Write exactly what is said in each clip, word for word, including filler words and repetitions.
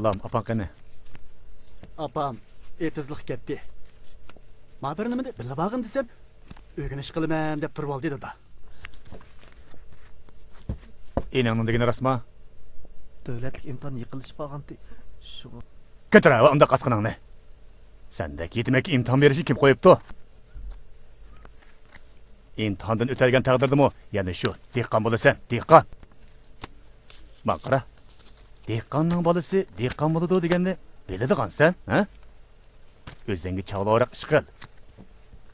ئاپام، ئاپاڭ قېنى؟ ئاپام ئېتىزلىق كەتتى. ما بىر نېمىدە بىللە بارغىن دېسەم، ئۆگىنىش قىلىمەن دەپ تۇرۇۋالدى دادا. ئىنىڭنىڭ دېگىنى راستما؟ دۆلەتلىك ئىمتىھان يېقىنلىشىپ قالغانتى، شۇڭا. كۆتۈرە ئۇنداق ئاسقىنىڭنى. سەندەك يېتىمەككە ئىمتىھان بېرىشنى كىم قويۇپتۇ؟ ئىمتىھاندىن ئۆتەلگەن تەقدىردىمۇ يەنە شۇ دېھقان بولىسەن، دېھقان. ماڭا قارا. دېھقاننىڭ بالىسى دېھقان بولىدۇ دېگەننى بىلىدىغانسەن، ھە؟ ئۆزۈڭگە چاغلىقراق ئىش قىل.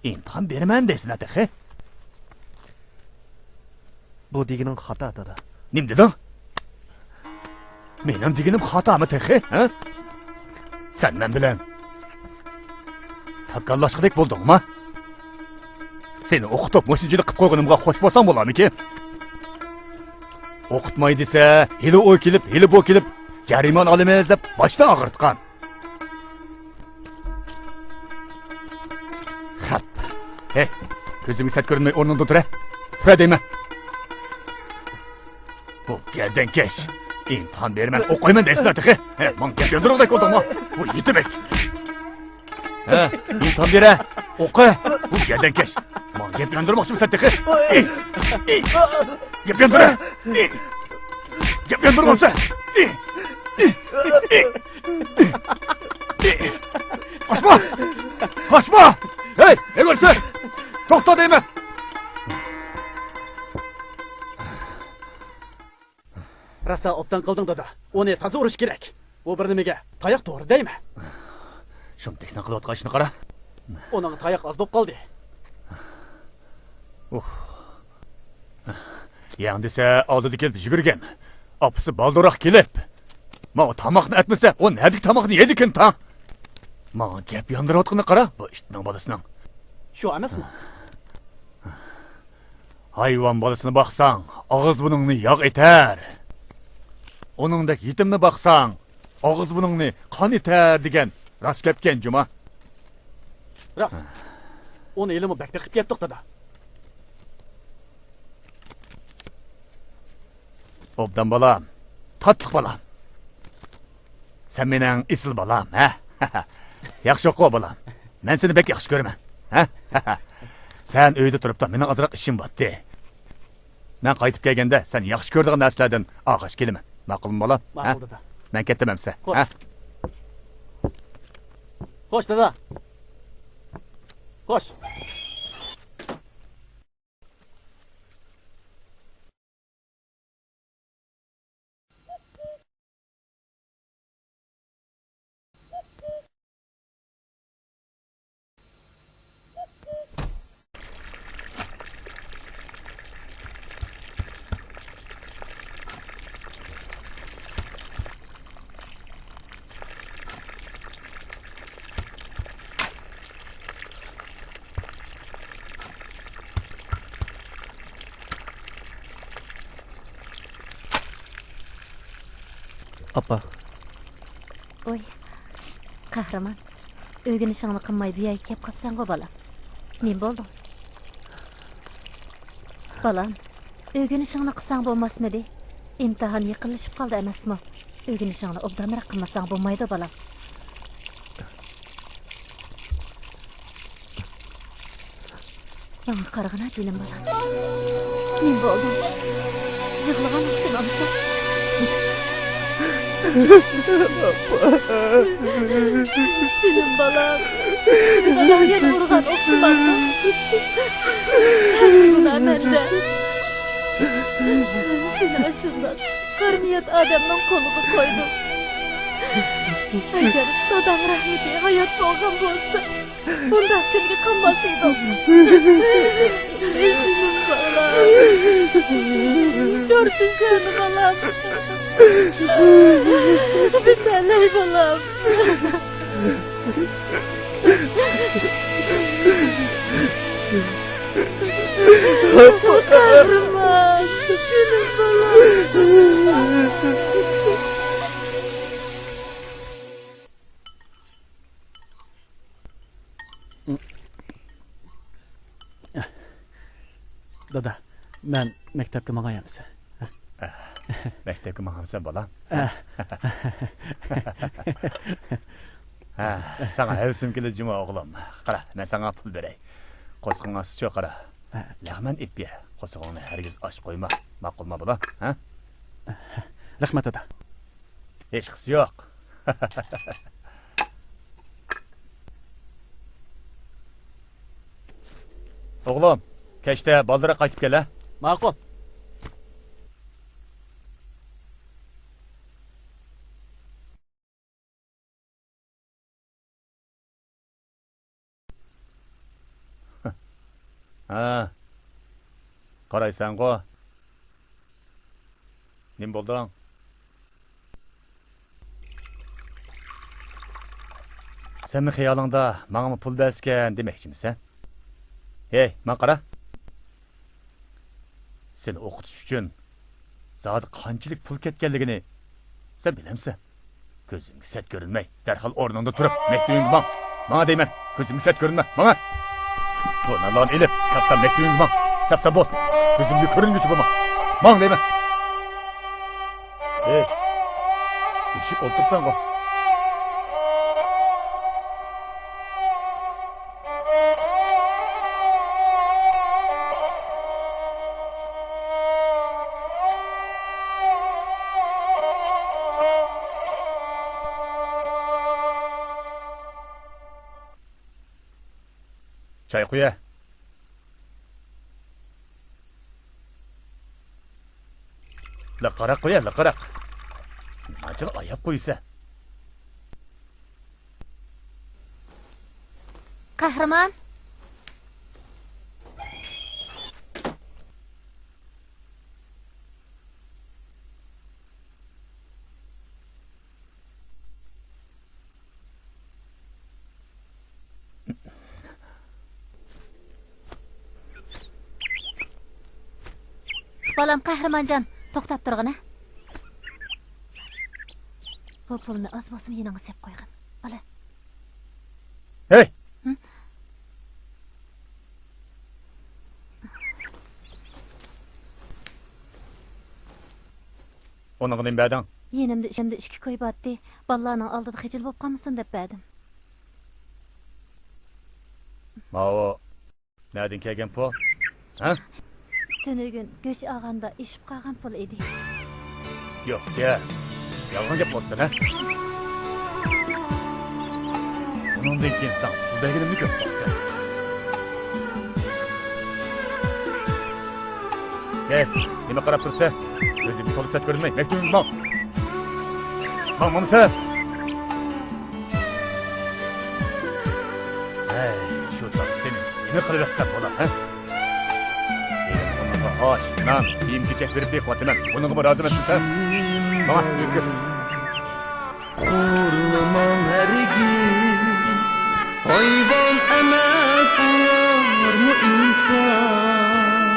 ئىمتىھان بېرىمەن دەيسەن تېخى. بۇ دېگىنىڭ خاتا، دادا. نېمە دېدىڭ؟ مېنىڭ دېگىنىم خاتامۇ تېخى، ھە؟ سەن مەن بىلەن تاكاللاشقۇدەك بولدۇڭما؟ سېنى ئوقۇتۇپ، مۇشۇنچىلىك قىلىپ قويغىنىمغا خوش بولساڭ بولارمىكىن؟ ئوقۇتماي دېسە، ھېلى ئۇ كېلىپ، ھېلى بۇ كېلىپ، جەرىمانە ئالىمىز دەپ باشتىن ئاغرىتقان. خەپ. ھەي، كۆزۈمگە سەت كۆرۈنمەي ئورنۇڭدىن تۇرە. تۇرە دەيمەن. بۇ گەردەنكەش. ئىمتىھان بېرىمەن، ئوقۇيمەن دەيسىلەر تېخى. ھە، ماڭا گەپ ياندۇرغۇدەك بولدۇڭمۇ؟ بۇ يېتىمەك. ھە، ئىمتىھان بېرە، ئوقۇ. بۇ گەردەنكەش. ماڭا گەپ ياندۇرماقچىمۇ سەن تېخى؟ ئى، ئى، گەپ ياندۇرە. ئى، گەپ ياندۇرمامسەن؟ ئى، ئى، ئى، ئى. قاچما! قاچما! ھەي، ھەي، توختا دەيمەن! راسا ئوبدان قىلدىڭ، دادا. ئۇنى تازا ئۇرۇش كېرەك. ئۇ بىر نېمىگە تاياق توغرا دەيمەن. شۇمتەكنىڭ قىلىۋاتقان ئىشىنى قارا. ئۇنىڭغا تاياق ئاز بولۇپ قالدى. ئۇھ. يەڭ دېسە، ئالدىدا كېلىپ يۈگۈرگەن. ئاپىسى بالدۇرراق كېلىپ، ماڭا تاماقنى ئەتمىسە، ئۇ نەدىكى تاماقنى يەيدىكىن تاڭ؟ ماڭا گەپ ياندۇرۇۋاتقىنىنى قارا، بۇ ئىتنىڭ بالىسىنىڭ. شۇ ئەمەسمۇ؟ ھايۋان بالىسىنى باقساڭ، ئاغزى بۇرنۇڭنى ياغ ئېتەر. ئۇنىڭدەك يېتىمنى باقساڭ، ئاغزى بۇرنۇڭنى قان ئېتەر دېگەن راست گەپكەن جۇما. راست. ئۇنى ھېلىمۇ بەك بېقىپ كەتتۇق، دادا. ئوبدان بالام، تاتلىق بالام. سەن مېنىڭ ئېسىل بالام، ھە؟ ياخشى ئوقۇ، بالام. مەن سېنى بەك ياخشى كۆرىمەن، ھە؟ سەن ئۆيدە تۇرۇپ تۇر، مېنىڭ ئازراق ئىشىم بارتتى. مەن قايتىپ كەلگەندە سەن ياخشى كۆرىدىغان نەرسىلەردىن ئالغاچ كېلىمەن. ماقۇلمۇ، بالام؟ ماقۇل، ھە؟ دادا. مەن كەتتىم ئەمسە، خوش. ھە؟ خوش، دادا. خوش. ئاپا. ۋوي، قەھرىمان، ئۆگىنىشىڭنى قىلماي بۇ يەرگە كەپ قاپسەنغۇ، بالام. نېمە بولدۇڭ؟ بالام، ئۆگىنىشىڭنى قىلساڭ بولماسمىدى؟ ئىمتىھان يېقىنلىشىپ قالدى ئەمەسمۇ؟ ئۆگىنىشىڭنى ئوبدانراق قىلمىساڭ بولمايدۇ، بالام. ماڭا قارىغىنا، جېنىم بالام. نېمە بولدۇڭ؟ يىغلىغان ۋاقتىڭ ئامسا؟ جېنىم بالام. داداڭ يەنە ئۇرغان ئوخشىمامدۇ؟ ھەممە گۇناھ مەندە. سېنى ئاشۇنداق قارا نىيەت ئادەمنىڭ قولىغا قويدۇم. ئەگەر داداڭ رەھمىتى ھايات بولغان بولسا، بۇنداق كۈنگە قالماس ئىدىڭ. جېنىم بالام. شورپا ئىچەن بالام. بىتەلەي بالام. قەھرىمان، جېنىم بالام. دادا، مەن مەكتەپكە ماڭاي ئەمىسە. مەكتەپكە ماڭامسەن، بالام؟ ھە. ھە، ساڭا ھەۋىسىم كېلىدۇ جۇمۇ، ئوغلۇم. قارا، مەن ساڭا پۇل بېرەي. قورسىقىڭ ئاچسىچۇ، قارا. ھە. لەغمەن ئېلىپ يە. قورسىقىڭنى ھەرگىز ئاچ قويما. ماقۇلمۇ، بالام؟ ھە؟ رەھمەت، دادا. ھېچقىسى يوق. ئوغلۇم، كەچتە بالدۇرراق قايتىپ كەل، ھە؟ ماقۇل. ھە. قارايسەنغۇ. نېمە بولدۇڭ؟ سەنمۇ خىيالىڭدا ماڭىمۇ پۇل بەرسىكەن دېمەكچىمىسەن؟ ھەي، ماڭا قارا. سېنى ئوقۇتۇش ئۈچۈن زادى قانچىلىك پۇل كەتكەنلىكىنى سەن بىلەمسەن؟ كۆزۈمگە سەت كۆرۈنمەي، دەرھال ئورنۇڭدىن تۇرۇپ، مەكتىۋىڭگە ماڭ. ماڭا دەيمەن، كۆزۈمگە سەت كۆرۈنمە، ماڭا. بۇ نانلارنى ئېلىپ، تاپسا مەكتىۋىڭگە ماڭ. تاپسا بول. كۆزۈمگە كۆرۈنگۈچە بولما. ماڭ دەيمەن. ھەي، ئېشىپ ئولتۇرساڭغۇ. چاي قۇيە. لىققىراق قۇيە، لىققىراق. نېمانچىلا ئاياپ قويىسەن. قەھرىمان. بالام، قەھرىمانجان، توختاپ تۇرغىنە. بۇ پۇلنى ئاز بولسىمۇ يېنىڭغا سېلىپ قويغىن، بالا. ھەي! ھە؟ ئۇنىڭغا نېمە بەردىڭ؟ يېنىمدا ئىچىمدە ئىككى كوي بارتتى. بالىلارنىڭ ئالدىدا خىجىل بولۇپ قالمىسۇن دەپ بەردىم. ماۋۇ نەدىن كەلگەن پۇل؟ ھە؟ تۈنۈگۈن گۆش ئالغاندا ئېشىپ قالغان پۇل ئىدى. يوق، يا. يالغان گەپ قىلىۋاتىسەن، ھە؟ ئۇنىڭدىن كېيىن ساڭا پۇل بەرگىنىمنى كۆرۈپ باقتىم. ھەي، نېمە قاراپ تۇرسەن؟ كۆزۈڭگە تولا سەت كۆرۈنمەي، مەكتىۋىڭگە ماڭ. ماڭمامسەن؟ ھەي، شۇ چاغدا سېنى نېمە قىلىۋەتسەم بولا، ھە؟ ئېرىڭ ئۇنىڭغا ئاش، نان، كىيىم-كېچەك بېرىپ بېقىۋاتىمەن. بۇنىڭغىمۇ رازى ئەمەسمىسەن؟ ماڭا، يۈرگىن. خورلىماڭ ھەرگىز، ھايۋان ئەمەس ئۇلارمۇ ئىنسان.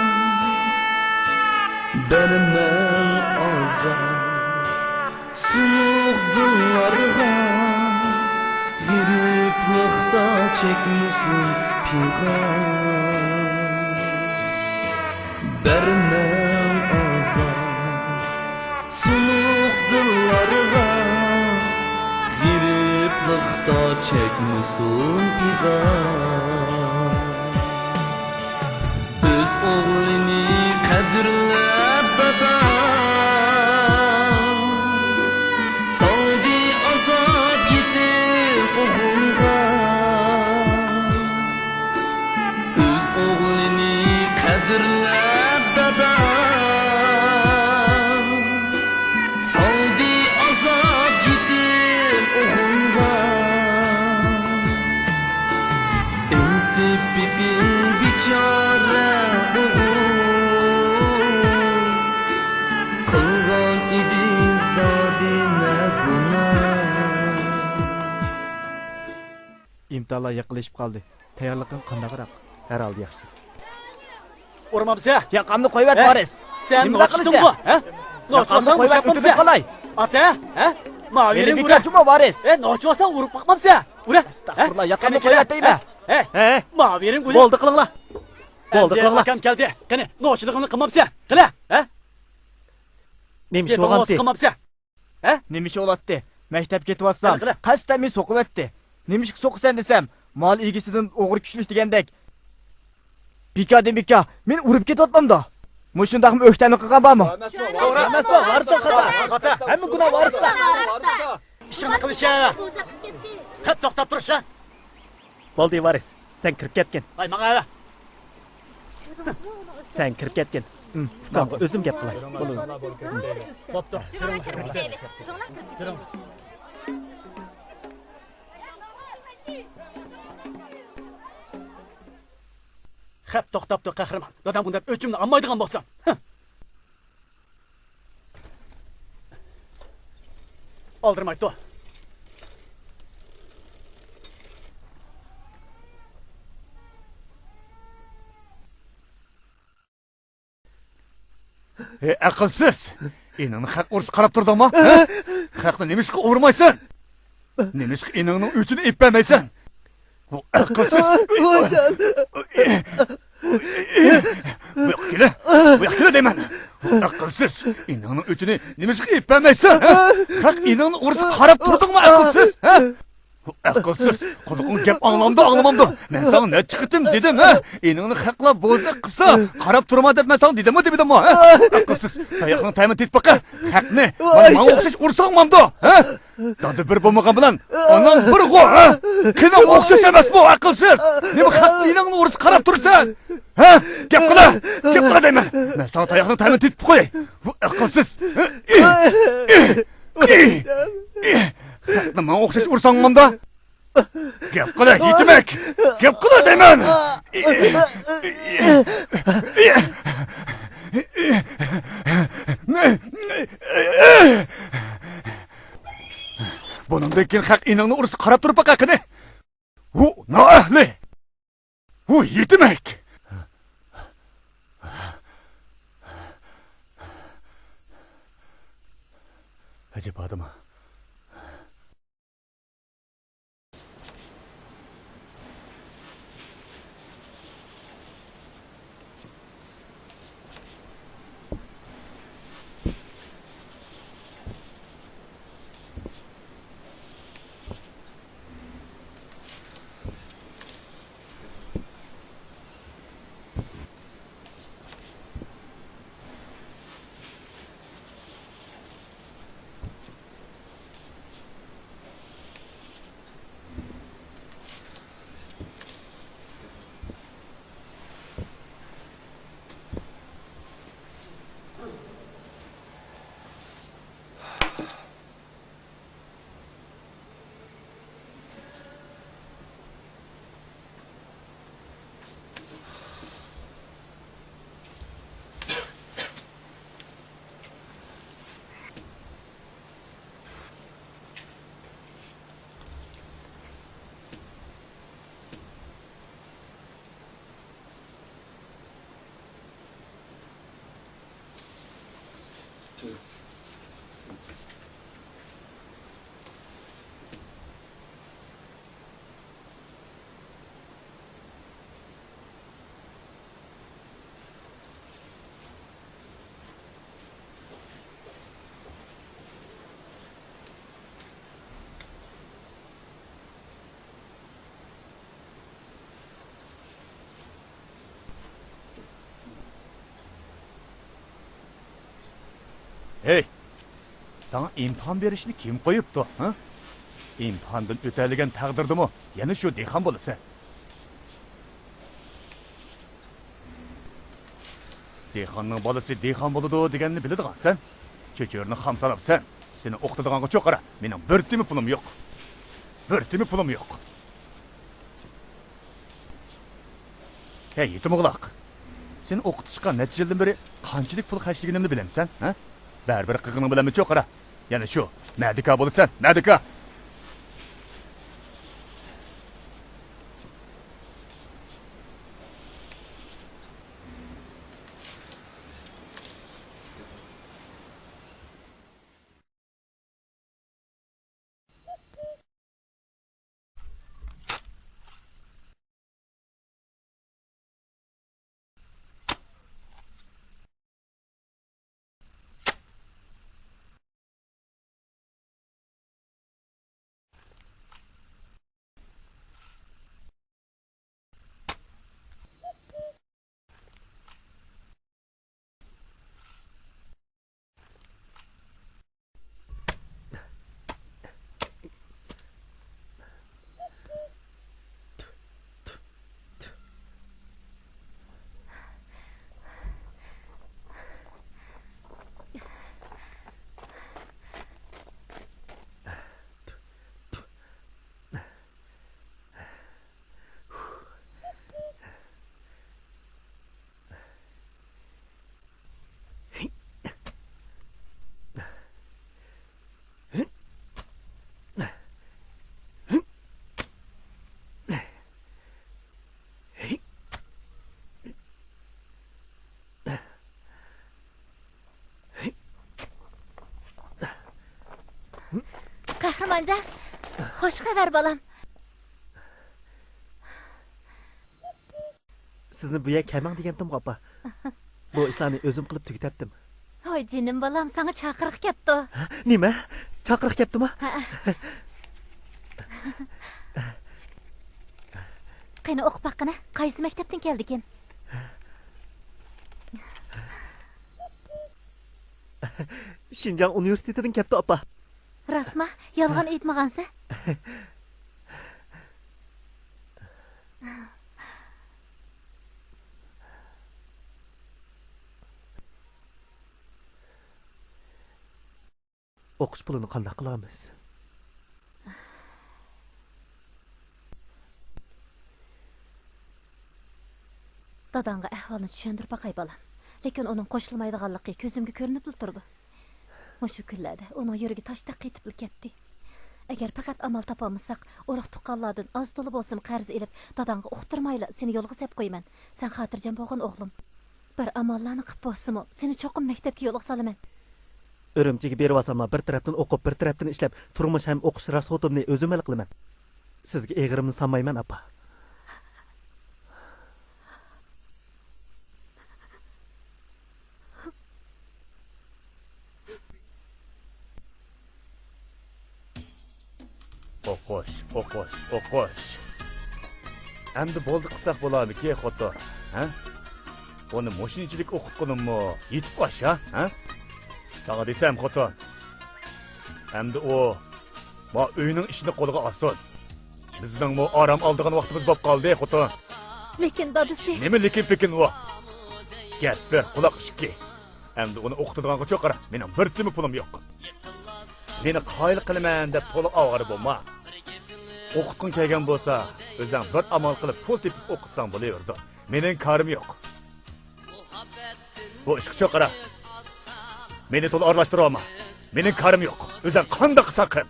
بەرمەڭ ئازار سۇلۇق دىللارغا، غېرىبلىقتا چەكمىسۇن پىغان. بەرمەڭ ئازار سۇلۇق دىللارغا، غېرىبلىقتا چەكمىسۇن پىغان. ئۆز ئوغلىنى قەدىرلەپ دادا، سالدى ئازاب يېتىم ئوغۇلغا. ئۆز ئوغلىنى قەدىرلەپ دادا، سالدى ئازاب يېتىم ئوغۇلغا. ئېيتىپ بېقىڭ بىچارە ئوغۇل، قىلغان ئىدى زادى نە گۇناھ. ئىمتىھانلار يېقىنلىشىپ قالدى. تەييارلىقىڭ قانداقراق؟ ھەر ھالدا ياخشى. ئۇرمامسە؟ ياقامنى قويۇۋەت، ھە؟ ۋارىس. سەن نېمە نوچىدىڭغۇ، قىلىسەن؟ ھە؟ ياقامنى نوچىماساڭ قويۇۋەت، ئۆتۈنۈپ قالاي. ئاتا، ھە؟ ماۋىرىڭ مېنى گۈلە. بىكارچىمۇ، ۋارىس؟ ھە، نوچىماساڭ ئۇرۇپ باقمامسە؟ ئۇرە. ئەستەغپۇرۇللا، ھە؟ ياقامنى قېنى، قويۇۋەت قېنى، دەيمەن. ھە؟ ھە؟ ھە؟ ماۋىرىڭ گۈلە. بولدى قىلىڭلار. بولدى ئەمدى قىلىڭلار. ئاكام كەلدى. قېنى، نوچىلىقىڭنى قىلمامسە؟ قېنى، ھە؟ نېمە ئىش بولغانتى؟ قىلماپسەن؟ ھە؟ نېمە ئىش بولاتتى؟ مەكتەپكە كېتىۋاتسام، قەستەن مېنى سوقۇۋەتتى. نېمىشقا سوقىسەن دېسەم، مال ئىگىسىدىن ئوغرى كۈچلۈك دېگەندەك. بىكاردىن بىكار، مېنى ئۇرۇپ كېتىۋاتامدۇ؟ مۇشۇنداقمۇ ئۆكتەمنى قىلغان بارمۇ؟ توغرا ئەمەسمۇ؟ ۋارىسلار خاتا. خاتا. ھەممە گۇناھ ۋارىسلار. ئىشىڭنى قىلىشىڭ. خەپ توختاپ تۇرۇشلا. بولدى، ۋارىس. سەن كىرىپ كەتكىن. ۋاي، ماڭا ئەۋە. سەن كىرىپ كەتكىن. ئۇكامغا ئۆزۈم گەپ قىلاي. بوپتۇ. خەپ توختاپتۇ، قەھرىمان. دادام بۇنداق ئۆچۈمنى ئالمايدىغان بولسا. ھە. ئالدىرىمايتتۇ. ھەي، ئەقىلسىز! ئىنىڭنى خەق ئۇرۇشقا قاراپ تۇردۇڭمۇ؟ ھە؟ خەقنى نېمىشقا ئۇرمايسەن؟ نېمىشقا ئىنىڭنىڭ ئۆچىنى ئېلىپ بەرمەيسەن؟ بۇ ئەقىلسىز! ۋايجان! بۇ ياققا كېلە! بۇ ياققا كېلە دەيمەن! بۇ ئەقىلسىز! ئىنىڭنىڭ ئۆچىنى نېمىشقا ئېلىپ بەرمەيسەن؟ ھە؟ خەق ئىنىڭنى ئۇرۇشقا قاراپ تۇردۇڭمۇ، ئەقىلسىز؟ ھە؟ ئەقىلسىز، قۇلىقىڭ گەپ ئاڭلامدۇ، ئاڭلىمامدۇ؟ مەن ساڭا نەچچە قېتىم دېدىم، ھە؟ ئىنىڭنى خەقلەر بوزەك قىلسا، قاراپ تۇرما دەپ مەن ساڭا دېدىممۇ، دېمىدىممۇ، ھە؟ ئەقىلسىز، تاياقنىڭ تەمىنى تېتىپ باقە. خەقنى مانا ماڭا ئوخشاش ئۇرساڭ مامدۇ، ھە؟ دادا بىر بولمىغان بىلەن ئاناڭ بىرغۇ، ھە؟ قېنىڭ ئوخشاش ئەمەسمۇ، ئەقىلسىز؟ نېمە خەق ئىنىڭنى ئۇرسا قاراپ تۇرىسەن؟ ھە؟ گەپ قىلە، گەپ قىلە دەيمەن. مەن ساڭا تاياقنىڭ تەمىنى تېتىپ قوياي. بۇ ئەقىلسىز. خەقنى ماڭا ئوخشاش ئۇرساڭ مامدا. گەپ قىلە، يېتىمەك! گەپ قىلە دەيمەن! بۇنىڭدىن كېيىن خەق ئىنىڭنى ئۇرسا قاراپ تۇرۇپ باقە قېنى! ھۇ، نائەھلى! ھۇ، يېتىمەك! ئەجەب ئادىما. ھەي، ساڭا ئىمتىھان بېرىشنى كىم قويۇپتۇ، ھە؟ ئىمتىھاندىن ئۆتەلىگەن تەقدىردىمۇ يەنە شۇ دېھقان بولىسەن. دېھقاننىڭ بالىسى دېھقان بولىدۇ دېگەننى بىلىدىغانسەن. چۆچۈرىنى خام سالاپسەن. سېنى ئوقۇتىدىغانغا چوقۇرا، مېنىڭ بىر تىيىن پۇلۇم يوق. بىر تىيىن پۇلۇم يوق. ھەي، يېتىم ئوغلاق! سېنى ئوقۇتۇشقا نەچچە يىلدىن بېرى قانچىلىك پۇل خەجلىگىنىمنى بىلەمسەن، ھە؟ بەرىبىر قىلغىنىڭ بىلەنمۇ چوقۇرا. يەنە شۇ، مەدىكار بولىسەن، مەدىكار! ئاخۇنجان، خوش خەۋەر بالام. سىزنى بۇ يەرگە كەلمەڭ دېگەنتىمغۇ، ئاپا. بۇ ئىشلارنى ئۆزۈم قىلىپ تۈگىتەتتىم. ھوي جېنىم بالام، ساڭا چاقىرىق كەپتۇ. ھە؟ نېمە؟ چاقىرىق كەپتۇما؟ ھە. قېنى ئوقۇپ باققىنە، قايسى مەكتەپتىن كەلدىكىن؟ شىنجاڭ ئۇنىۋېرسىتېتىدىن كەپتۇ، ئاپا. راستما؟ يالغان ئېيتمىغانسەن. ئوقۇش پۇلىنى قانداق قىلارمىز؟ داداڭغا ئەھۋالنى چۈشەندۈرۈپ باقاي، بالام. لېكىن ئۇنىڭ قوشۇلمايدىغانلىقى كۆزۈمگە كۆرۈنۈپلا تۇرىدۇ. مۇشۇ كۈنلەردە ئۇنىڭ يۈرىكى تاشتەك قېتىپلا كەتتى. ئەگەر پەقەت ئامال تاپالمىساق، ئۇرۇق-تۇغقانلاردىن ئاز-تولا بولسىمۇ قەرز ئېلىپ، داداڭغا ئۇقتۇرمايلا سېنى يولغا سەپ قويىمەن. سەن خاتىرجەم بولغىن، ئوغلۇم. بىر ئاماللارنى قىپ بولسىمۇ، سېنى چوقۇم مەكتەپكە يولغا سالىمەن. ئۈرۈمچىگە بېرىۋالساملا، بىر تەرەپتىن ئوقۇپ، بىر تەرەپتىن ئىشلەپ، تۇرمۇش ھەم ئوقۇش راسخوتۇمنى ئۆزۈم ھەل قىلىمەن. سىزگە ئېغىرىمنى سالمايمەن، ئاپا. ئوقۇش، ئوقۇش، ئوقۇش. ئەمدى بولدى قىلساق بولارمىكى، خوتۇن؟ ھە؟ ئۇنى مۇشۇنچىلىك ئوقۇتقىنىممۇ يېتىپ ئاش، ھە؟ ھە؟ ساڭا دېسەم، خوتۇن. ئەمدى ئۇ ما ئۆينىڭ ئىشىنى قولىغا ئالسۇن. بىزنىڭمۇ ئارام ئالىدىغان ۋاقتىمىز بولۇپ قالدى، خوتۇن. لېكىن دادىسى. نېمە لېكىن-پېكىن ئۇ؟ گەپ بىر، قۇلاق ئىككى. ئەمدى ئۇنى ئوقۇتىدىغانغا چوقۇرا، مېنىڭ بىر تىيىنمۇ پۇلۇم يوق. مېنى قايىل قىلىمەن دەپ تولا ئاۋارە بولما. ئوقۇتقۇڭ كەلگەن بولسا، ئۆزۈڭ بىر ئامال قىلىپ پۇل تېپىپ ئوقۇتساڭ بولۇۋېرىدۇ. مېنىڭ كارىم يوق. بۇ ئىشقا چوقۇرا. مېنى تولا ئارىلاشتۇرۇۋالما. مېنىڭ كارىم يوق. ئۆزۈڭ قانداق قىلساڭ قىل.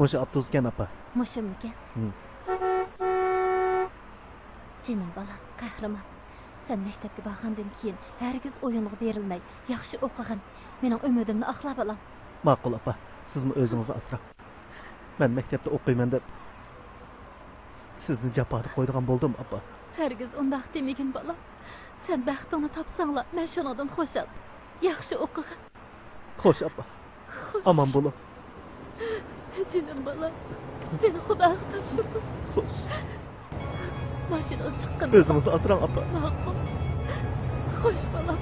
مۇشۇ ئاپتوبۇسكەن، ئاپا. مۇشۇمىكەن؟ ھىم. جېنىم بالام، قەھرىمان، سەن مەكتەپكە بارغاندىن كېيىن ھەرگىز ئويۇنغا بېرىلمەي، ياخشى ئوقۇغىن. مېنىڭ ئۈمىدىمنى ئاقلا، بالام. ماقۇل، ئاپا. سىزمۇ ئۆزىڭىزنى ئاسراڭ. مەن مەكتەپتە ئوقۇيمەن دەپ سىزنى جاپادا قويىدىغان بولدۇم، ئاپا. ھەرگىز ئۇنداق دېمىگىن، بالام. سەن بەختىڭنى تاپساڭلا، مەن شۇنىڭدىن خۇشال. ياخشى ئوقۇغىن. خوش، ئاپا. خوش. ئامان بولۇڭ. جېنىم بالام، سېنى خۇداغا تاپشۇردۇم. خوش. ماشىنىڭىز چىققىنى. ئۆزىڭىزنى ئاسراڭ، ئاپا. ماقۇل. خوش، بالام.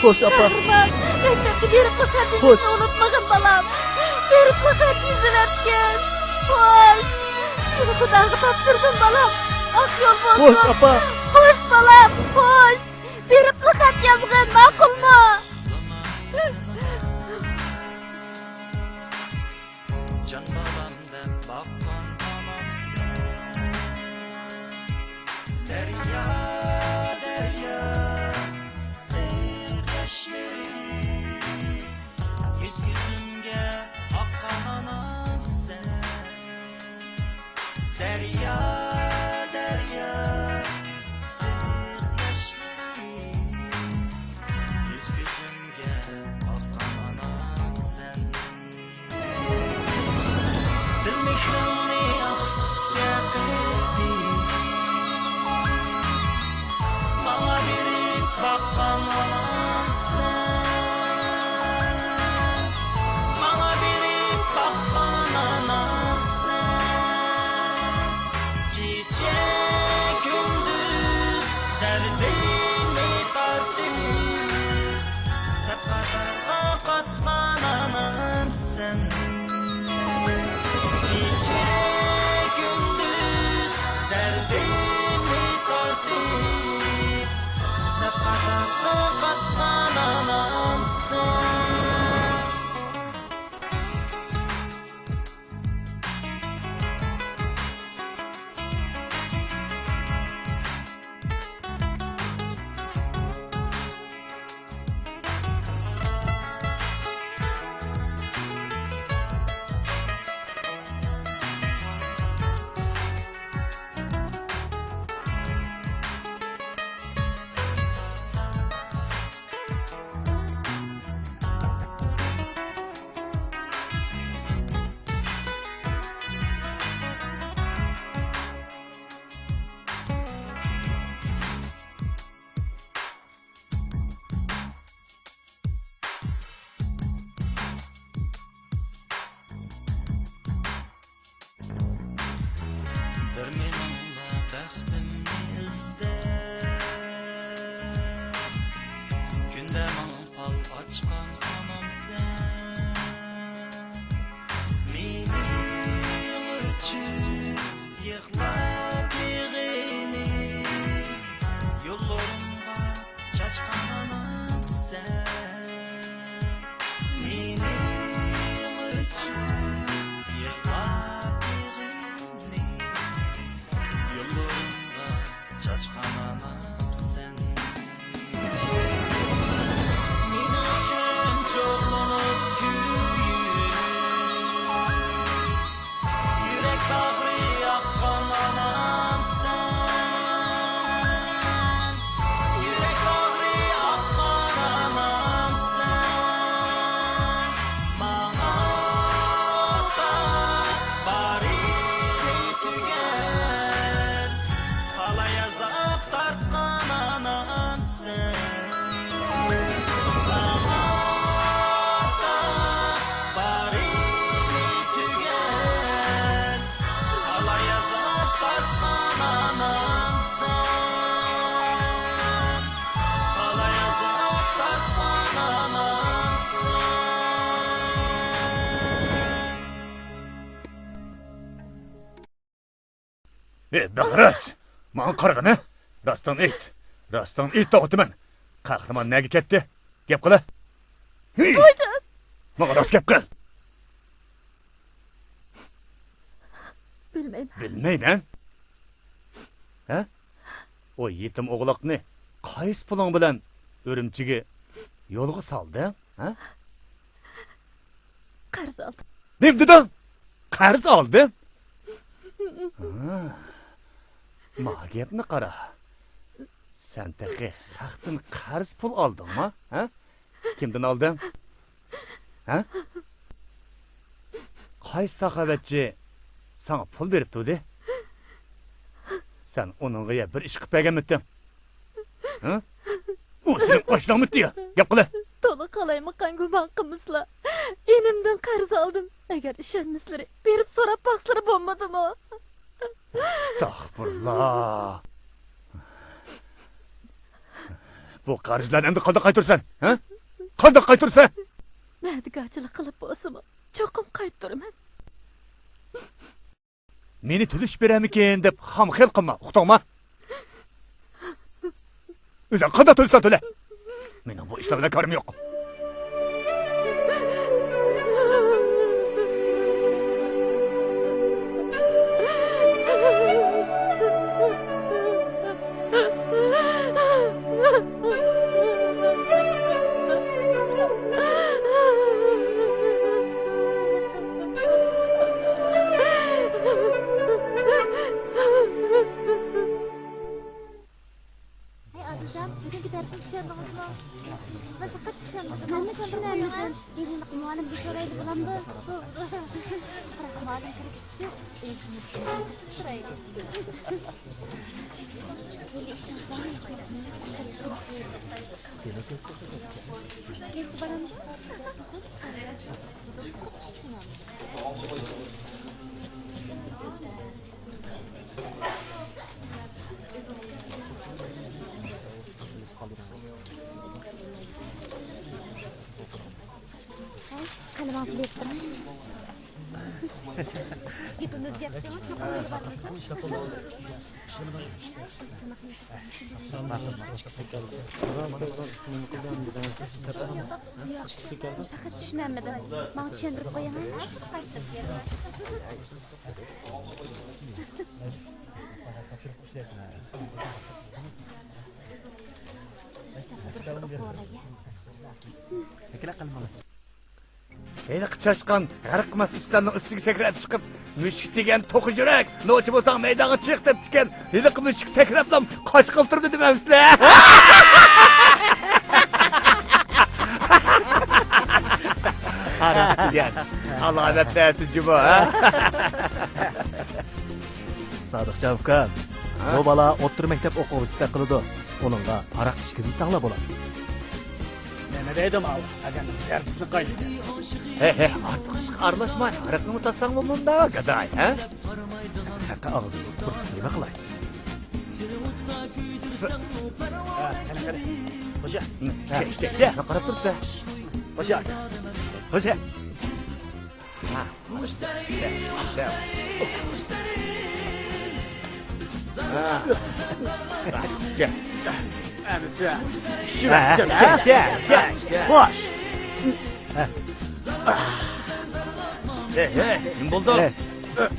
خوش، ئاپا. قەھرىمان، مەكتەپكە بېرىپلا خەت يېزىشنى ئۇنتۇمىغىن، بالام. بېرىپلا خەت يېزىۋەتكىن. خوش. سېنى خۇداغا تاپشۇردۇم، بالام. ئاق يول بولسۇن. خوش، ئاپا. خوش، بالام، خوش. بېرىپلا خەت يازغىن، ماقۇلمۇ؟ جان بالام دەپ باققان ئانامسەن. دەريا، دەريا، ئىسسىق ياشلىرىم، يۈز-يۈزۈمگە ئاققان ئانامسەن. دەريا، دەريا، ئىسسىق ياشلىرىم، يۈز-يۈزۈمگە مېنىڭ ئۈچۈن يىغلاپ بېغىنى، يوللىرىمغا چاچقان ئانامسەن. مېنىڭ ئۈچۈن يىغلاپ بېغىنى، يوللىرىمغا چاچقان ئانامسەن. مېنىڭ ئۈچۈن چوغلىنىپ كۆيۈپ، يۈرەك باغرى ئاققان ئانامسەن. يۈرەك باغرى ئاققان ئانامسەن. ماڭا بارىنى تۈگەت، تالاي ئازاب تارتقان ئانامسەن. ماڭا بارىنى تۈگەت، تالاي ئازاب تارتقان ئانامسەن. تالاي ئازاب تارتقان ئانامسەن. ئى بېغىرات! ماڭا قارىغىنە! راستىڭنى ئېيت! راستىڭنى ئېيت دەۋاتىمەن! قەھرىمان نەگە كەتتى؟ گەپ قىلە! ھى! قايتىڭ! ماڭا راست گەپ قىل! بىلمەيمەن. بىلمەيمەن؟ ھە؟ ئۇ يېتىم ئوغلاقنى قايسى پۇلۇڭ بىلەن ئۈرۈمچىگە يولغا سالدىڭ؟ ھە؟ قەرز ئالدىم. نېمە دېدىڭ؟ قەرز ئالدىم؟ ھا، ما گەپنى قارا. سەن تېخى خەقتىن قەرز پۇل ئالدىڭما؟ ھە؟ كىمدىن ئالدىڭ؟ ھە؟ قايسى ساخاۋەتچى ساڭا پۇل بېرىپ تۇردى؟ سەن ئۇنىڭغا يا بىر ئىش قىلىپ بەرگەنمىتىڭ؟ ھە؟ ئۇ سېنىڭ ئاشناڭمىتى يا؟ گەپ قىلە! تولا قالايمىقان گۇمان قىلمىسىلا. ئىنىمدىن قەرز ئالدىم. ئەگەر ئىشەنمىسىلىرى، بېرىپ سوراپ باقسىلىرى بولمىدىمۇ؟ ئەستەغپۇرۇللا. بۇ قەرزلەرنى ئەمدى قانداق قايتۇرىسەن؟ ھە؟ قانداق قايتۇرىسەن؟ مەدىكارچىلىق قىلىپ بولسىمۇ، چوقۇم قايتۇرىمەن. مېنى تۈزىتىپ بېرەرمىكىن دەپ خام خىيال قىلما، ئۇقتۇڭما؟ ئۆزۈڭ قانداق تۆلىسەڭ تۆلە. مېنىڭ بۇ ئىشلار بىلەن كارىم يوق. ھەي ئادىلجان، بۈگۈنكى دەرسنى چۈشەندىڭىزمۇ؟ مەن پەقەت چۈشەنمىدىم. مەنمۇ چۈشىنەلمىدىم. ئېلىنىق مۇئەللىمگە سورايلى بولامدۇ؟ بولىدۇ. قارا، مۇئەللىم كىرىپ كېتىپتۇ. سورايلى. قەلىمىڭىزنى بېرىپ تۇرۇڭ. گېپىمىز گەپكىمۇ، چوقۇم بىر بارمىسا. پەقەت چۈشىنەلمىدىم. ماڭا چۈشەندۈرۈپ قويۇڭ. ھېلىقى چاشقان غەرق قىلماس ئىشلارنىڭ ئۈستىگە سەكرەپ چىقىپ، مۈشۈك دېگەن توخۇ يۈرەك، نوچى بولساڭ مەيدانغا چىق دەپتىكەن. ھېلىقى مۈشۈك سەكرەپلا قاچقىلى تۇردى دېمەمسىلەر؟ ھاراق دېگەن ئالامەت نەرسە جۇمۇ، ھە؟ سادىقجان ئۇكام، ھە؟ بۇ بالا ئوتتۇرا مەكتەپ ئوقۇغۇچىسىدەك قىلىدۇ. ئۇنىڭغا ھاراق ئىچكۈزمىسەڭلار بولىدۇ. نېمە دەيدۇ ماۋۇ؟ ئەگەر دەرسنى قايتىدى. ھەي، ھەي، ئارتۇق ئىشقا ئارىلاشماي، ھاراقنىمۇ تارتساڭمۇ مۇنداق، گاداي، ھە؟ ھەققى ئاغزىنى پۇرسىتى نېمە قىلاي؟ ھە، قېنى، قېنى. خوجا. ھە، ئىچە، ئىچە، ئىچە. قاراپ تۇرسا. خوش. خوش. ھە. ھە. ھە. خوش. ھە. ھە. نېمە بولدى؟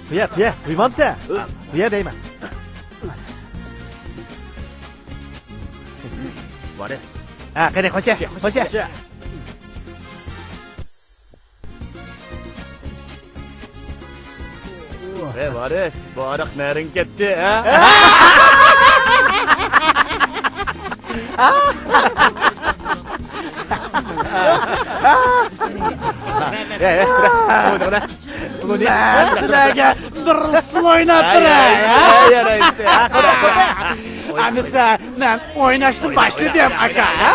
قۇيە، قۇيە، قۇيمامسەن؟ قۇيە دەيمەن. ۋارىس. ھە، قېنى، خوش. خوش. ۋەي ۋارىس، بۇ ھاراق نەرىڭگە كەتتى، ھە؟ ھە، ھە، بۇنى مەن سىلەرگە بىر ئۇسسۇل ئويناپ بېرەي، ھە؟ ئەمىسە، مەن ئويناشنى باشلىدىم، ئاكا، ھە؟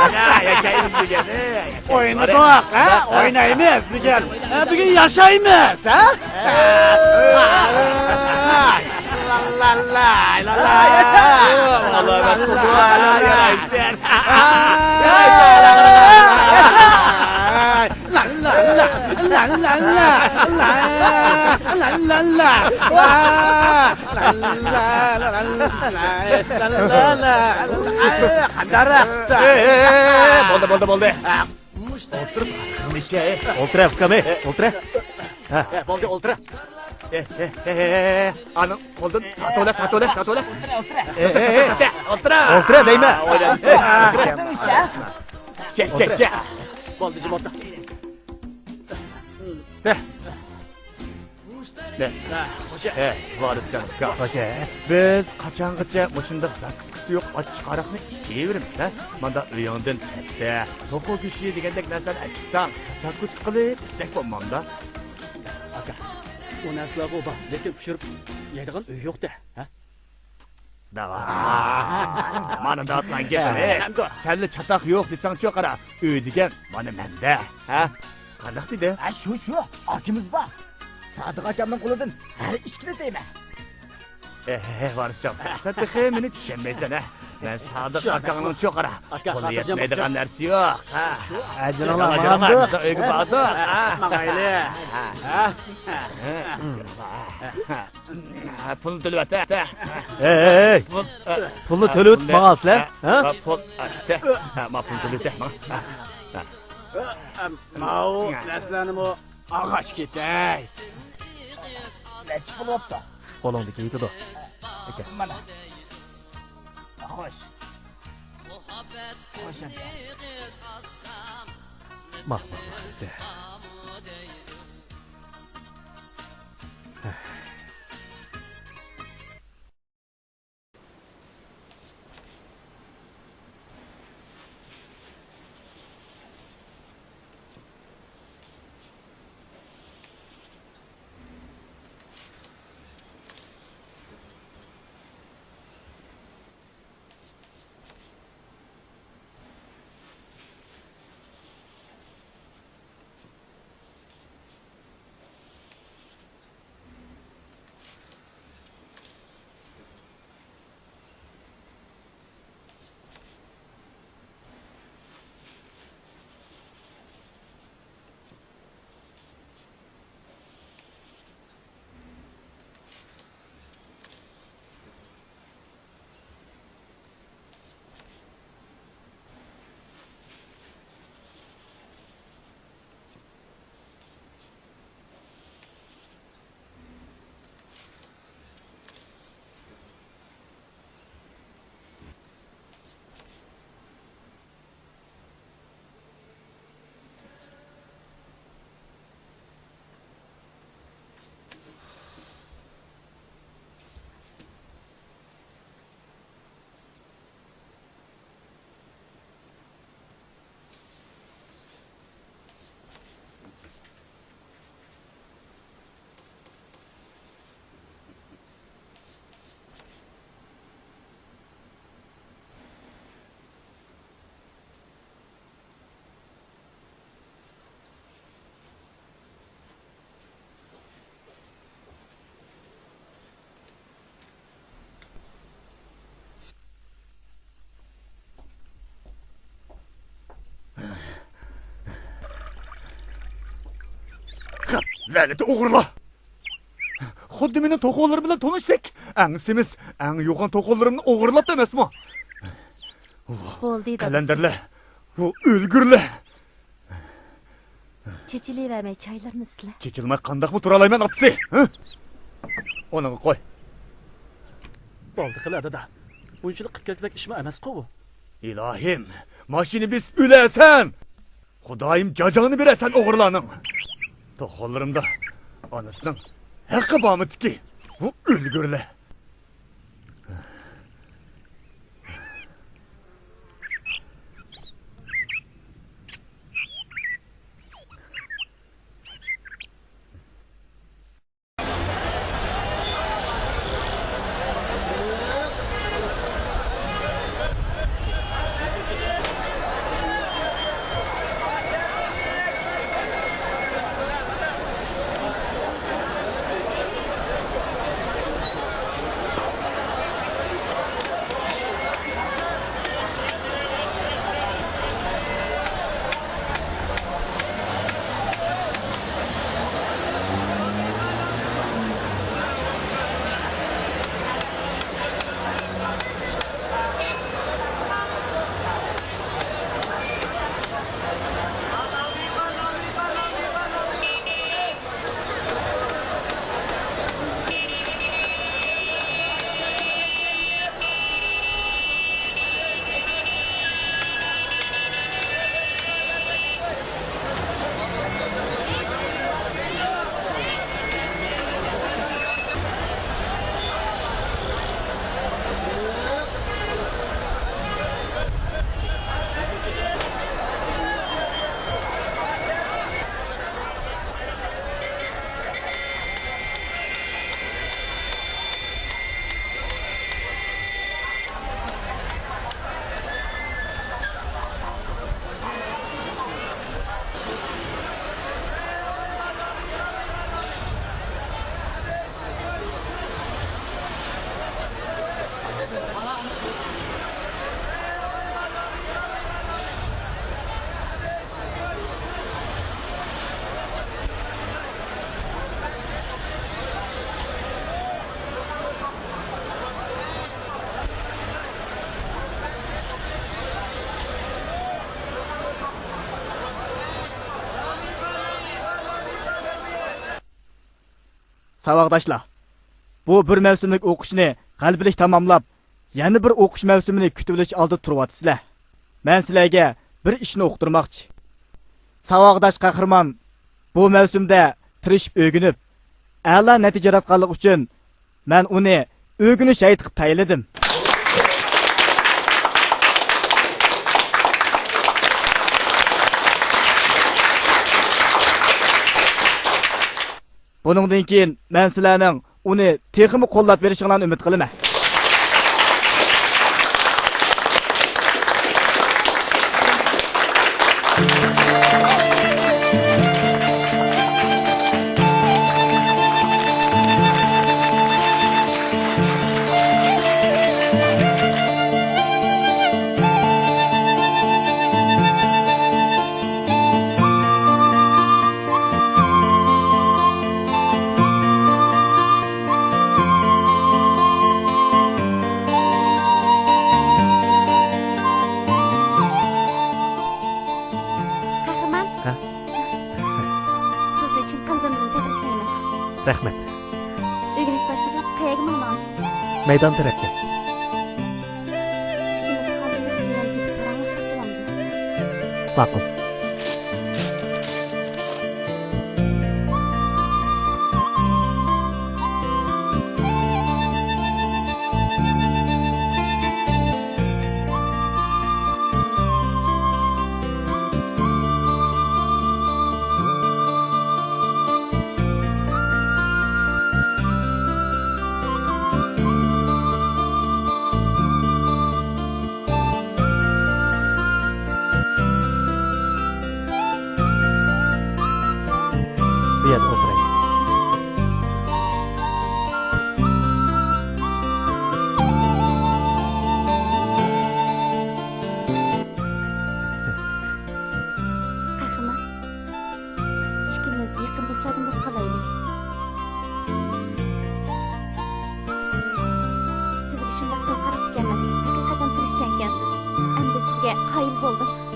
ئوينىدۇق، ھە؟ ئوينايمىز بۈگۈن. ھە، بۈگۈن ياشايمىز، ھە؟ بولدى، بولدى، بولدى. ئولتۇر، ئۇكام، ئولتۇر. ھە. بولدى، ئولتۇر. ئانا، قولدىن تارتىۋەل، تارتىۋەل، تارتىۋەل. ئولتۇر. ئولتۇر دەيمەن. بولدى، جىم ئولتۇر. ھە، ۋارىسجان ئۇكا. خوش. بىز قاچانغىچە مۇشۇنداق زاكىسكىسى يوق ئاچچىق ھاراقنى ئىچىۋېرىمىز، ھە؟ ماندا ئۆيۈڭدىن كەتتە، توخۇ گۆشى دېگەندەك نەرسىلەرنى ئەچىقساڭ، زاكۇسكا قىلىپ ئىچسەك بولمامدا؟ ئاكا، ئۇ نەرسىلەرغۇ بار، لېكىن پىشۇرۇپ يەيدىغان ئۆي يوق-دە، ھە؟ داۋا. مانا داتلان گېپى. سەنلا چاتاق يوق دېسەڭچۇ، قارا. ئۆي دېگەن مانا مەندە، ھە؟ قانداق دېدى؟ ھە، شۇ، شۇ، ئاكىمىز بار. سادىق ئاكامنىڭ قولىدىن ھەر ئىش كېلىدىمەن. ئېھ، ۋارىسجان، سەن تېخى مېنى چۈشەنمەيسەن، ھە؟ مەن سادىق ئاكاڭنىڭ چوققىرا، قولى يەتمەيدىغان نەرسە يوق. ھە، جېنىڭلار، ماڭايلى. ھە، پۇلنى تۆلىۋەت، ھە. ھەي، ھەي، ھەي. پۇلنى تۆلىۋەت ماڭا سىلەر، ھە؟ پۇل، ھە، ما پۇلنى تۆلىۋەت، ماڭا. ماۋۇ نەرسىلەرنىمۇ ئالغاچ كېتەي. نەچچە پۇل بوپتۇ؟ قولۇڭدىكى يېتىدۇ. ئاكا. مانا. خوش. خوش ئەمدى. ماقۇل. لەنىتى ئوغرىلار! خۇددى مېنىڭ توخۇلىرىم بىلەن تونۇشتەك. ئەڭ سېمىز، ئەڭ يوغان توخۇلىرىمنى ئوغرىلاپتۇ ئەمەسمۇ؟ بولدى، دادا. قەلەندەرلەر، بۇ ئۆلگۈرلەر! چېچىلىۋەرمەي چايلىرىنى سىلە. چېچىلماي قانداقمۇ تۇرالايمەن، ئاپىسى؟ ھە؟ ئۇنىڭغا قوي. بولدى قىلە، دادا. بۇنچىلىك قىلىپ كەتكۈدەك ئىشمۇ ئەمەسقۇ بۇ. ئىلاھىم، ماشىنا بېسىپ ئۆلەسەن! خۇدايىم جاجاڭنى بېرەسەن ئوغرىلارنىڭ! توخۇلىرىمدا ئانىسىنىڭ ھەققى بارمىدىكى، بۇ ئۆلگۈرلەر! ساۋاقداشلار، بۇ بىر مەۋسۇملۇق ئوقۇشنى غەلىبىلىك تاماملاپ، يەنە بىر ئوقۇش مەۋسۇمىنى كۈتۈۋېلىش ئالدىدا تۇرۇۋاتىسىلەر. مەن سىلەرگە بىر ئىشنى ئۇقتۇرماقچى. ساۋاقداش قەھرىمان بۇ مەۋسۇمدە تىرىشىپ ئۆگىنىپ، ئەلا نەتىجە ياراتقانلىقى ئۈچۈن مەن ئۇنى ئۆگىنىش ھەيئىتى قىلىپ تەيىنلىدىم. بۇنىڭدىن كېيىن مەن سىلەرنىڭ ئۇنى تېخىمۇ قوللاپ بېرىشىڭلارنى ئۈمىد قىلىمەن. قەھرىمان. ھە؟ سىزنى چىن قەلبىمدىن تەبرىكلەيمەن. رەھمەت. ئۆگىنىش باشلىدىڭىز، قەيەرگە ماڭىدىغانسىز؟ مەيدان تەرەپكە. ئىككىمىز خالىدىن بىللە كېتىپ پاراڭلاشساق بولامدۇ؟ ماقۇل.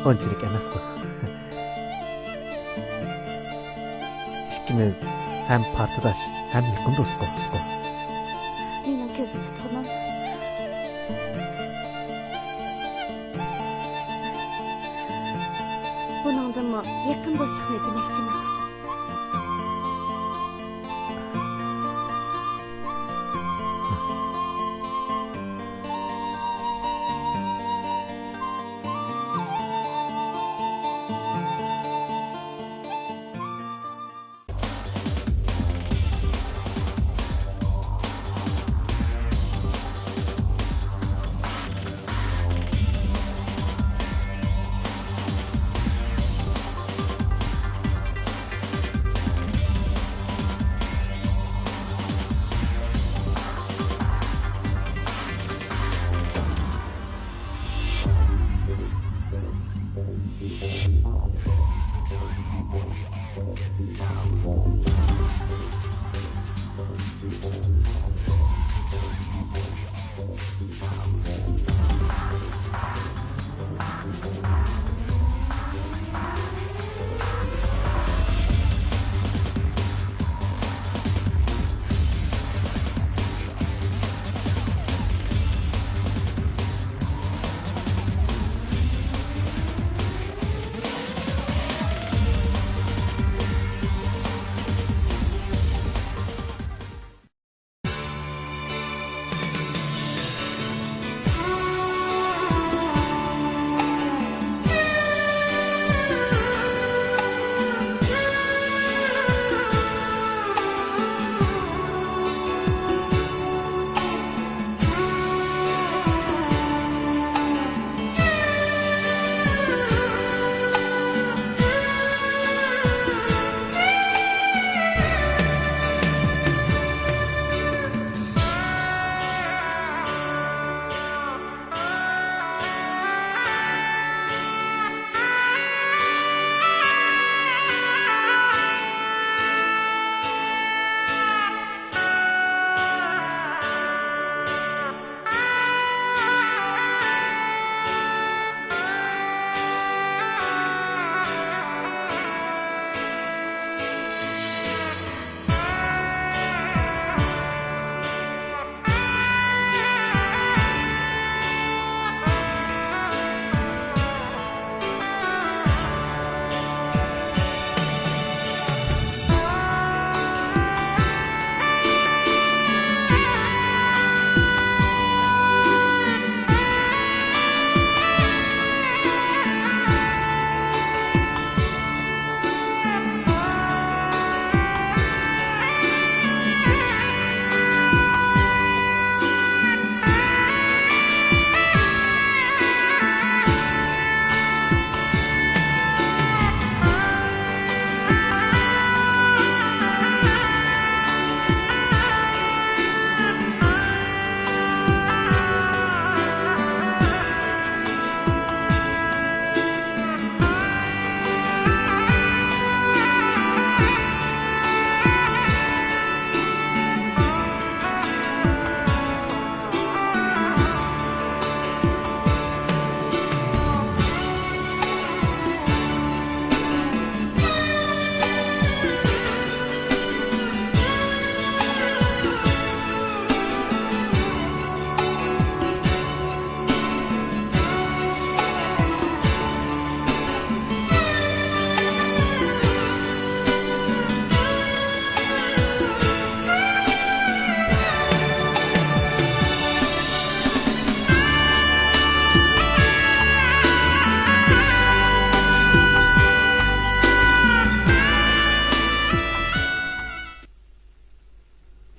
ئۇنچىلىك ئەمەسقۇ. ئىككىمىز ھەم پارتداش، ھەم يېقىن دوستقۇ. مېنىڭ كۆزدە تۇتقىنىم. بۇنىڭدىنمۇ يېقىن دوستلۇقنى دېمەكچىمەن.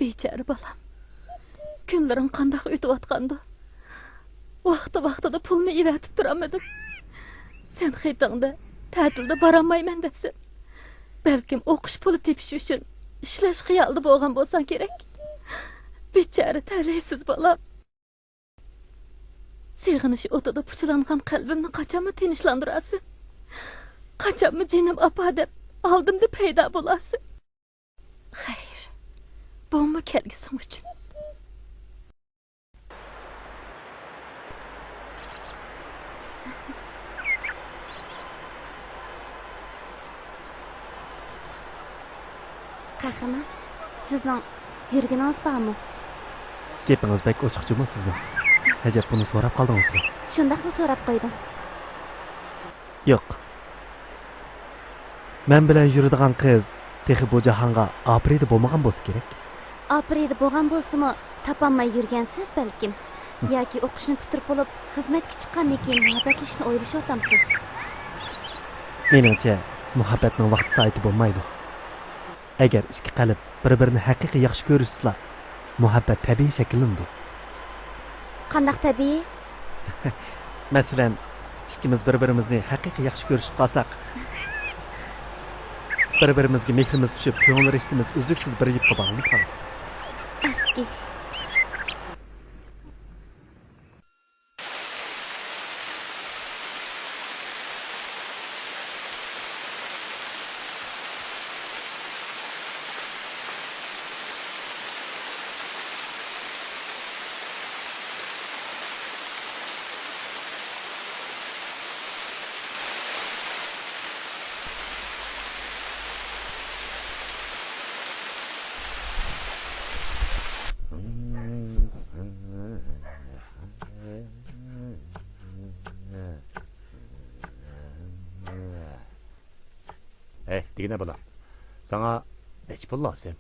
بىچارە بالام، كۈنلىرىڭ قانداق ئۆتۈۋاتقاندۇ؟ ۋاقتى-ۋاقتىدا پۇلمۇ ئېۋەتىپ تۇرالمىدىم. سەن خېتىڭدە تەتىلدە بارالمايمەن دەپسەن. بەلكىم ئوقۇش پۇلى تېپىش ئۈچۈن ئىشلەش خىيالىدا بولغان بولساڭ كېرەك. بىچارە تەلەيسىز بالام. سېغىنىش ئوتىدا پۇچىلانغان قەلبىمنى قاچانمۇ تىنچلاندۇرارسەن؟ قاچانمۇ جېنىم ئاپا دەپ ئالدىمدا پەيدا بولارسەن؟ خەير، بۇمۇ كەلگۈسىڭ ئۈچۈن. قەھرىمان، سىزنىڭ يۈرگىنىڭىز بارمۇ؟ گېپىڭىز بەك ئوچۇق جۇمۇ سىزنىڭ. ئەجەب، بۇنى سوراپ قالدىڭىزمۇ؟ شۇنداقلا سوراپ قويدۇم. ياق. مەن بىلەن يۈرىدىغان قىز تېخى بۇ جاھانغا ئاپىرىدە بولمىغان بولسا كېرەك. ئاپىرىدە بولغان بولسىمۇ، تاپالماي يۈرگەنسىز بەلكىم. ياكى ئوقۇشنى پۈتتۈرۈپ بولۇپ، خىزمەتكە چىققاندىن كېيىن مۇھەببەتلىشىشنى ئويلىشىۋاتامسىز؟ مېنىڭچە، مۇھەببەتنىڭ ۋاقتى-سائىتى بولمايدۇ. ئەگەر ئىككى قەلب بىر-بىرىنى ھەقىقىي ياخشى كۆرۈشسىلا، مۇھەببەت تەبىئىي شەكىللىنىدۇ. قانداق تەبىئىي؟ مەسىلەن، ئىككىمىز بىر-بىرىمىزنى ھەقىقىي ياخشى كۆرۈشۈپ قالساق، بىر-بىرىمىزگە مېھرىمىز چۈشۈپ، كۆڭۈل رىشتىمىز ئۈزلۈكسىز بىر يىپقا باغلىنىپ قالىدۇ. ئەسكى. ھەي، دېگىنە بالام، ساڭا نەچچە پۇل لازىم؟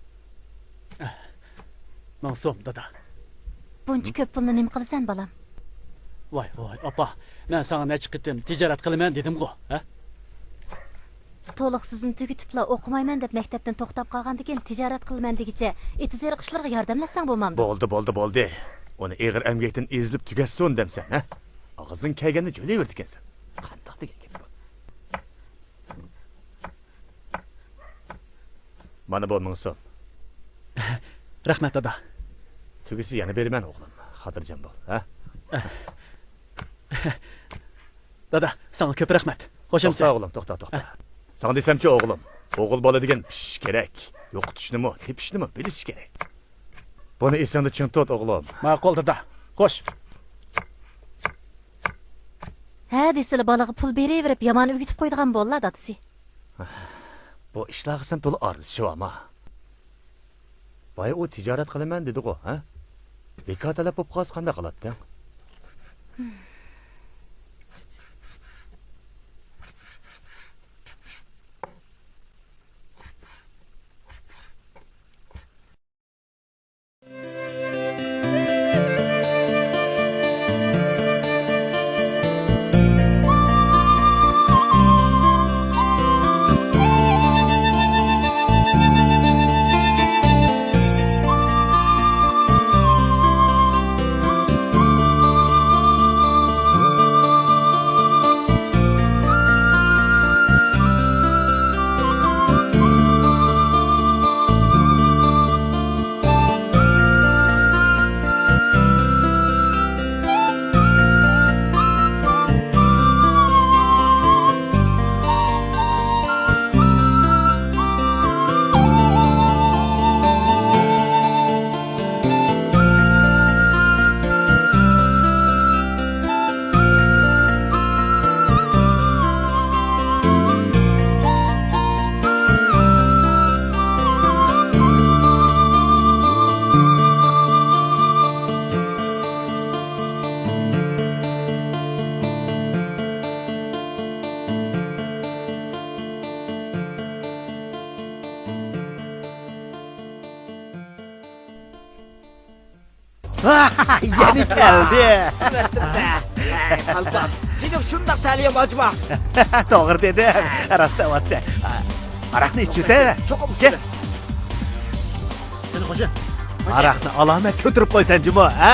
مىڭ سوم، دادا. بۇنچە كۆپ پۇلنى نېمە قىلىسەن، بالام؟ ۋاي، ۋاي، ئاپا، مەن ساڭا نەچچە قېتىم تىجارەت قىلىمەن دېدىمغۇ، ھە؟ تولۇق سۆزۈمنى تۈگىتىپلا، ئوقۇمايمەن دەپ مەكتەپتىن توختاپ قالغاندىكىن، تىجارەت قىلىمەن دېگۈچە، ئېتىز-ئېرىق ئىشلىرىغا ياردەملەتسەڭ بولمامدۇ؟ بولدى، بولدى، بولدى. ئۇنى ئېغىر ئەمگەكتىن ئېزىلىپ تۈگەتسۇن دەمسەن، ھە؟ ئاغزىڭ كەلگەننى جۆلەيۋېرىدىكەنسەن. قانداق دېگەن گەپ بۇ؟ مانا بۇ مىڭ سوم. رەھمەت، دادا. تۈگىسە يەنە بېرىمەن، ئوغلۇم. خاتىرجەم بول، ھە؟ دادا، ساڭا كۆپ رەھمەت. خوش ئەمىسە. توختا، ئوغلۇم، توختا، توختا. ھە. ساڭا دېسەمچۇ، ئوغلۇم، ئوغۇل بالا دېگەن پىشىش كېرەك. يوقىتىشنىمۇ، تېپىشنىمۇ بىلىش كېرەك. بۇنى ئېسىڭدە چىڭ تۇت، ئوغلۇم. ماقۇل، دادا. خوش. ھە دېسىلا، بالىغا پۇل بېرىۋېرىپ، يامان ئۆگىتىپ قويىدىغان بوللا، دادىسى. بۇ ئىشلارغا سەن تولا ئارىلىشىۋالما. بايا ئۇ تىجارەت قىلىمەن دېدىغۇ، ھە؟ بىكار تەلەپ بولۇپ قالسا قانداق قىلاتتىڭ؟ يەنە كەلدى. قالپاق، سېنىڭ شۇنداق تەلىيىڭ بارجۇما؟ توغرا دېدىڭ، راست دەۋاتىسەن. ھاراقنى ئىچىۋېتەيلى. چوقۇم ئىچە. قېنى خوجا. ھاراقنى ئالامەت كۆتۈرۈپ قويسەن جۇمۇ، ھە؟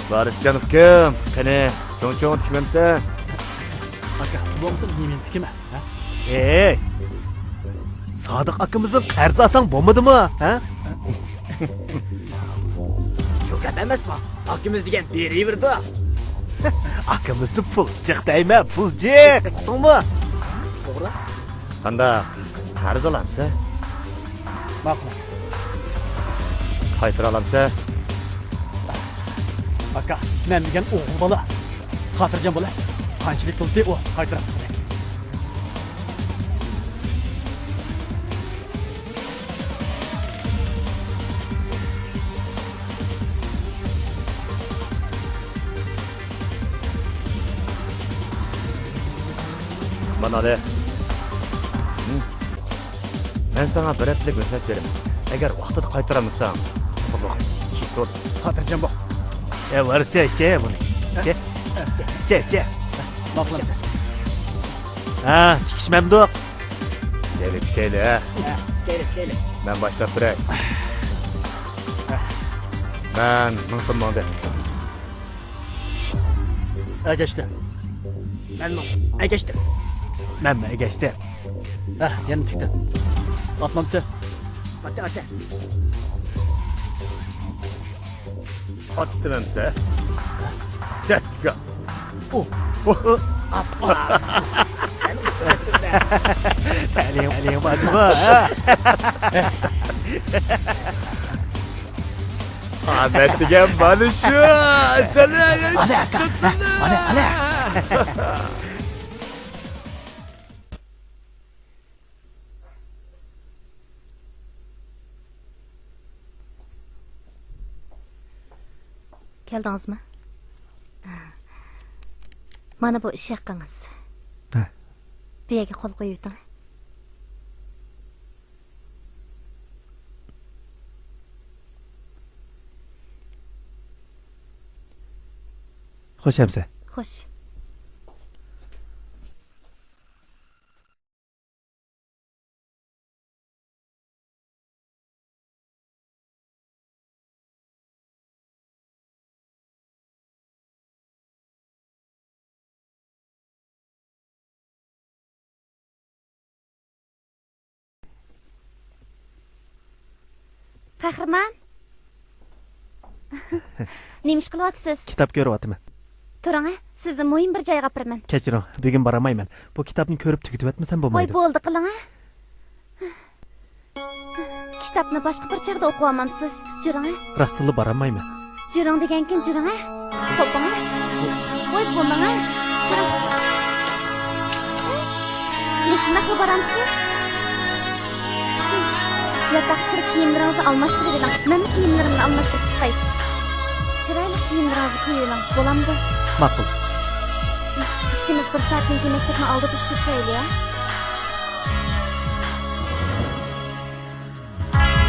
بارىسجان ئۇكام، قېنى، چوڭ-چوڭ تىكمەمسەن؟ ئاكا، بولمىسا مېنى تىكىمە. ھە؟ ئەي! سادىق ئاكىمىزدىن قەرز ئالساڭ بولمىدىمۇ؟ ھە؟ شۇ گەپ ئەمەسمۇ؟ ئاكىمىز دېگەن بېرىۋېرىدۇ. ئاكىمىزدىن پۇل جىق دەيمەن، پۇل جىق. ئۇقتۇڭمۇ؟ توغرا. قانداق؟ قەرز ئالامسە؟ ماقۇل. قايتۇرالامسە؟ ئاكا، مەن دېگەن ئوغۇل بالا. خاتىرجەم بول. قانچىلىك بولسا ئۇ قايتۇرۇپ. ئالى. مەن ساڭا بىر ھەپتىلىك مۆھلەت بېرىمەن. ئەگەر ۋاقتىدا قايتۇرالمىساڭ، قۇلۇق. خاتىرجەم بول. ئە، ۋارسا ئىچە بۇنى. ئىچە. ئىچە، ئىچە. ماقۇل. ھە، تىكىشمەمدۇق. كەيلى، كەيلى، ھە. ھە، كەيلى، كەيلى. مەن باشلاپ بېرەي. مەن مىڭ سوم ماڭدى. ئەگەشتى. مەنمۇ ئەگەشتىم. مەنمۇ ئەگەشتىم. ھە، يەنە تىكتىم. ئاتمامسە؟ ئاتە، ئاتە. ئاتتىم ئەمسە. دەتكا. ئۇ، ئۇ، ئاپا. تەلىيىڭ، تەلىيىڭ بار جۇمۇ، ھە؟ ئامەت دېگەن مانا شۇ. سەن ئەگەر ئالە، ئاكا. ئالە، ئالە. كەلدىڭىزمۇ؟ مانا بۇ ئىش ھەققىڭىز. ھە. بۇ يەرگە قول قويۇۋېتىڭ. خوش ئەمسە. خوش. قەھرىمان! نېمە ئىش قىلىۋاتىسىز؟ كىتاب كۆرۈۋاتىمەن. تۇرۇڭ، ھە، سىزنى مۇھىم بىر جايغا ئاپىرىمەن. كەچۈرۈڭ، بۈگۈن بارالمايمەن. بۇ كىتابنى كۆرۈپ تۈگىتىۋەتمىسەم بولمايدۇ. ۋاي، بولدى، قىلىڭ، ھە. كىتابنى باشقا بىر چاغدا ئوقۇۋالمامسىز؟ جۈرۈڭ، ھە. راستتىنلا بارالمايمەن. جۈرۈڭ دېگەنكىن جۈرۈڭ، ھە. قوپۇڭ، ھە. ۋاي، بولماڭ، ھە. جۈرۈڭ. مۇشۇنداقلا بارامسىز؟ ياتاققا كىرىپ كىيىملىرىڭىزنى ئالماشتۇرۇۋېلىڭ. مەنمۇ كىيىملىرىمنى ئالماشتۇرۇپ چىقاي. چىرايلىق كىيىملىرىڭىزنى كىيىۋېلىڭ، بولامدۇ؟ ماقۇل. ئىككىمىز بىر سائەتتىن كېيىن مەكتەپنىڭ ئالدىدا ئۇچرىشايلى، ھە؟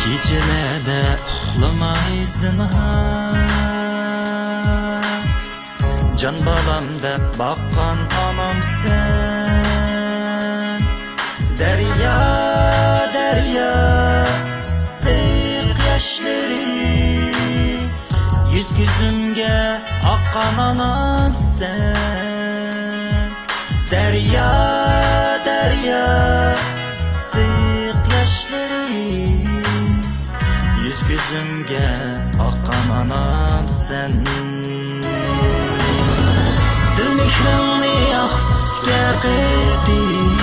كېچىلەردە ئۇخلىماي زىنھار، جان بالام دەپ باققان ئانامسەن. دەريا، دەريا، ئىسسىق ياشلىرى، يۈز-كۆزۈمگە ئاققان ئانامسەن. دەريا، دەريا، ئىسسىق ياشلىرى، يۈز-كۆزۈمگە ئاققان ئانامسەن. دىل مېھرىڭنى ئاق سۈتكە قېتىپ،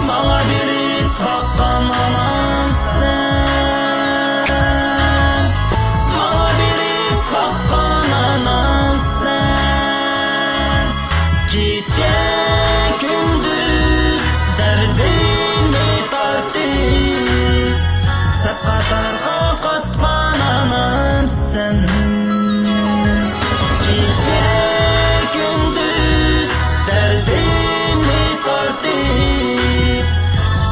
ماڭا بېرىپ باققان ئانامسەن. ماڭا بېرىپ باققان ئانامسەن. كېچە كۈندۈز دەردىمنى تارتىپ، سەپقاتارغا قاتقان ئانامسەن. كېچە كۈندۈز دەردىمنى تارتىپ،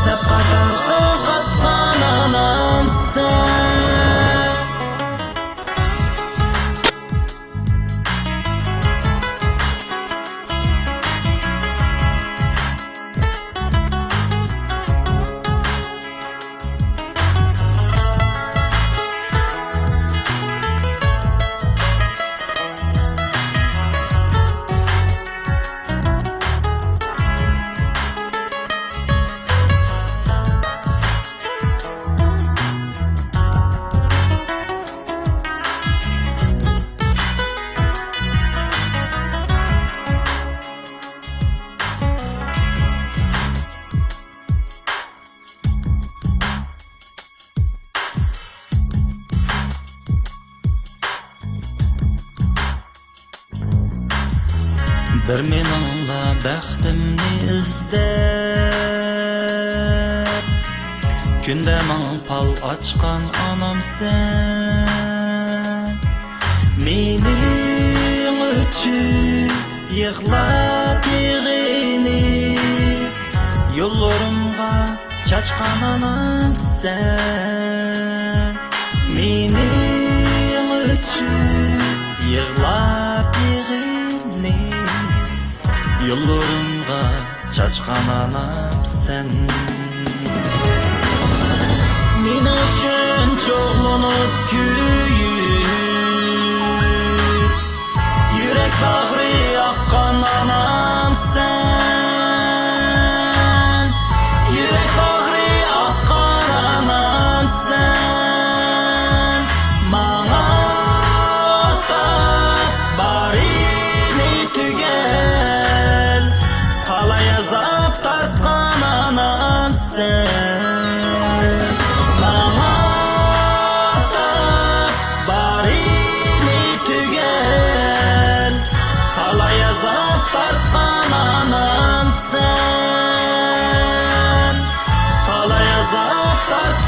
سەپقاتارغا قاتقان ئانامسەن. بىر مېنىڭلا بەختىمنى ئىزدەپ، كۈندە ماڭا پال ئاچقان ئانامسەن. مېنىڭ ئۈچۈن يىغلاپ يىغىنى يوللىرىمغا چاچقان ئانام سەن. مېنىڭ ئۈچۈن يىغلاپ يىغىنى يوللىرىمغا چاچقان ئانام سەن.